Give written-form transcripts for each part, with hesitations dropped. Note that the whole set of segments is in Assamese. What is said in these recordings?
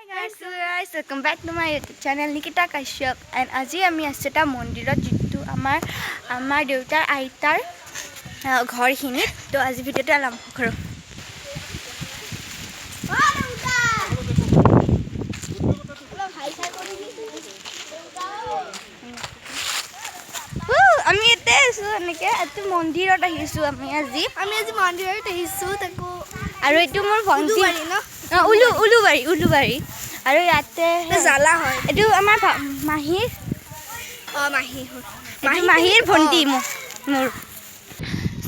Guys, welcome back to my YouTube channel, Nikita Kashyap. And আজি আমি আছোঁ এটা মন্দিৰত, যিটো আমাৰ আমাৰ দেউতাৰ আইতাৰ ঘৰখিনিত। তো আজি ভিডিঅ'টো আৰম্ভ কৰোঁ। আমি ইয়াতে আছোঁ, এনেকৈ এইটো মন্দিৰত আহিছোঁ আমি আজি। আমি আজি মন্দিৰত আহিছোঁ তাকো। আৰু এইটো মোৰ ভণ্টি। উলুবাৰী ন? অঁ, উলুবাৰী, উলুবাৰী। আৰু ইয়াতে জ্বালা হয়। এইটো আমাৰ মাহীৰ অঁ, মাহী হয়। মাহী, মাহীৰ ভণ্টি মোৰ।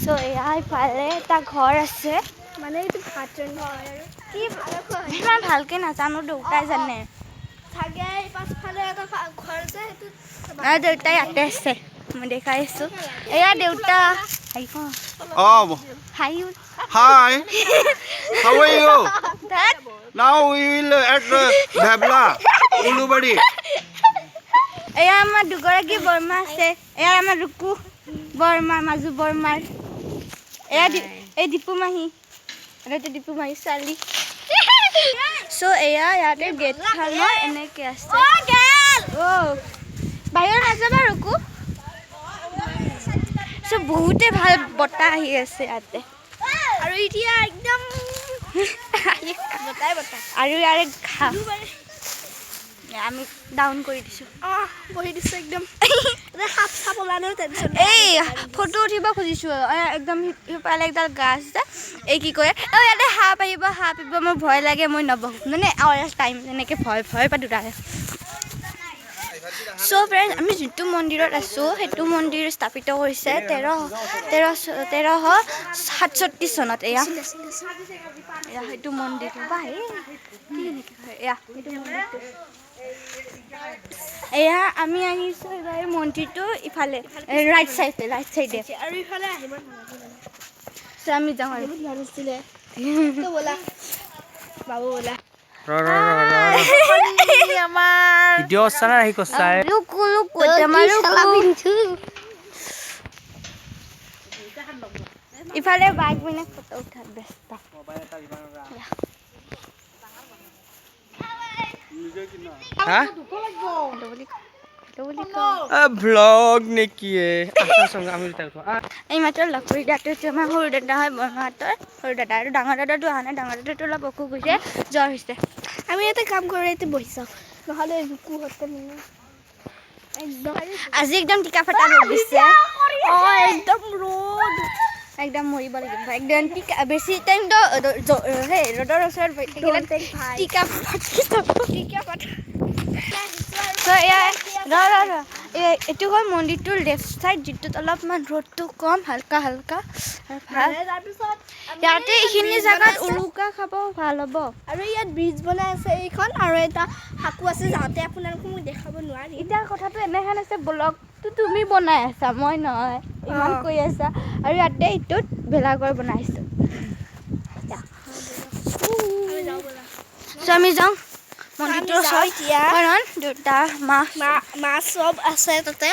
চ' এয়া ইফালে এটা ঘৰ আছে। মানে এইটো ভাত ৰন্ধা হয় আৰু কি ইমান ভালকে নাজানো, দেউতাই জানে। চাগে এই পাছফালে এটা ঘৰ আছে সেইটো। আৰু দেউতা ইয়াতে আছে, মই দেখাই আছোঁ। এয়া দেউতা। Oh, high. Hi. How are you? তাত। Now we will at Bhabla, Ulubari. এয়া আমাৰ দুগৰাকী বৰমা আছে। এয়া আমাৰ ৰুকু বৰমা, মাজু বৰমাৰ। এয়া এই দীপু মাহী আৰু এইটো দীপু মাহী ছোৱালী। চ' এয়া ইয়াতে গেটখনৰ এনেকে আছে। অ' বাহিৰত নাযাবা ৰুকু। চ' বহুতে ভাল বতাহ আহি আছে ইয়াতে। আৰু এতিয়া একদম বতাই বতাহ। আৰু ইয়াৰে ঘাঁহ আমি ডাউন কৰি দিছোঁ। অঁ, বহি দিছোঁ একদম। এতিয়া সাপ চাপ ওলালেও টেনশ্যন। এই ফটো উঠিব খুজিছোঁ, একদম সিফালে একডাল গাছ আছে। এই কি কয়, অ' ইয়াতে সাপ আহিব, সাপ আহিব, মোৰ ভয় লাগে, মই নবহোঁ মানে অল টাইম এনেকৈ ভয় ভয় পাতো তাৰে। চ' ফ্ৰেণ্ড, আমি যিটো মন্দিৰত আছোঁ সেইটো মন্দিৰ স্থাপিত কৰিছে 1367 চনত। এয়া এয়া সেইটো মন্দিৰটো বা এই কি এনেকৈ কয়, এয়া সেইটো মন্দিৰটো। এয়া আমি আহিছোঁ এইবাৰ এই মন্দিৰটো ইফালে ৰাইট চাইডে, ৰাইট চাইডে। আৰু ইফালে আহিব নালাগে মানে। চ' আমি যাওঁ আৰু। আহিব দিয়া নাছিলে তো। ব'লা বাবু, ব'লা। ৰ ৰ ৰ ৰ ভিডিঅ' চানা আহি কৈছাই। লুকু লুকু তোমাৰ লুকু। ইফালে বাইক মানে ফটো উঠাত ব্যস্ত। হা। হেল্ল' বুলি ক, হেল্ল' বুলি ক। ভ্লগ নেকি এ? আচ্ছা, আমি দুটা উঠো। এই মাত্ৰ লগ কৰি দিয়াটো হৈছে আমাৰ সৰু দাদা হয়, বৰমাহঁতৰ সৰু দাদা। আৰু ডাঙৰ দাদাটো অহা নাই, ডাঙৰ দাদাটো অলপ অসুখ হৈছে, জ্বৰ হৈছে। আমি এটা কাম কৰোঁ, ইয়াতে বহি যাওঁ, নহ'লে ৰুকুহঁতে মানে একদম। আজি একদম টিকা ফটা ৰ'দ দিছে। অঁ, একদম ৰ'দ। একদম মৰিব লাগিব একদম। টিকা বেছি টাইমতো সেই ৰ'দৰ ওচৰত বহি থাকিলে Don't take ভাই। টিকা ফাটি যাব। টিকা ফটা। চ' এয়া ৰ ৰ ৰ, এই এইটো হ'ল মন্দিৰটোৰ লেফ্ট চাইড, যিটোত অলপমান ৰ'দটো কম, হালকা হালকা আৰু ভাল। মানে তাৰপিছত আমি ইয়াতে এইখিনি ব্ৰিজ জেগাত বনাই আছে। উৰুকা খাব ভাল হ'ব। আৰু ইয়াত ব্ৰিজ বনাই আছে এইখন, আৰু এটা সাঁকো আছে, যাওঁতে আপোনালোকক মই দেখাব নোৱাৰিম। এতিয়া কথাটো এনেহেন আছে, ব্লগটো তুমি বনাই আছা, মই নহয়, ইমান কৈ আছা। আৰু ইয়াতে এইটোত ভেলাঘৰ বনাইছোঁ। আমি যাওঁ ব'লা। চ' আমি যাওঁ মন্দিৰটোৰ আমি যাওঁ ওচৰত এতিয়া। কাৰণ দেউতা মা মা মা চব আছে তাতে।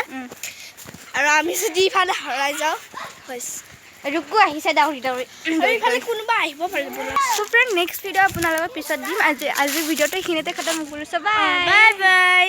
আৰু আমি যদি ইফালে হেৰাই যাওঁ হৈছে। ৰুকু আহিছে দাউৰি দাউৰি। আৰু ইফালে কোনোবা আহিব পাৰে, ব'লা। চ' ফ্ৰেণ্ড, নেক্সট ভিডিঅ' আপোনালোকক পিছত দিম। আজি আজিৰ ভিডিঅ'টো এইখিনিতে খতম কৰিছোঁ। Bye bye bye.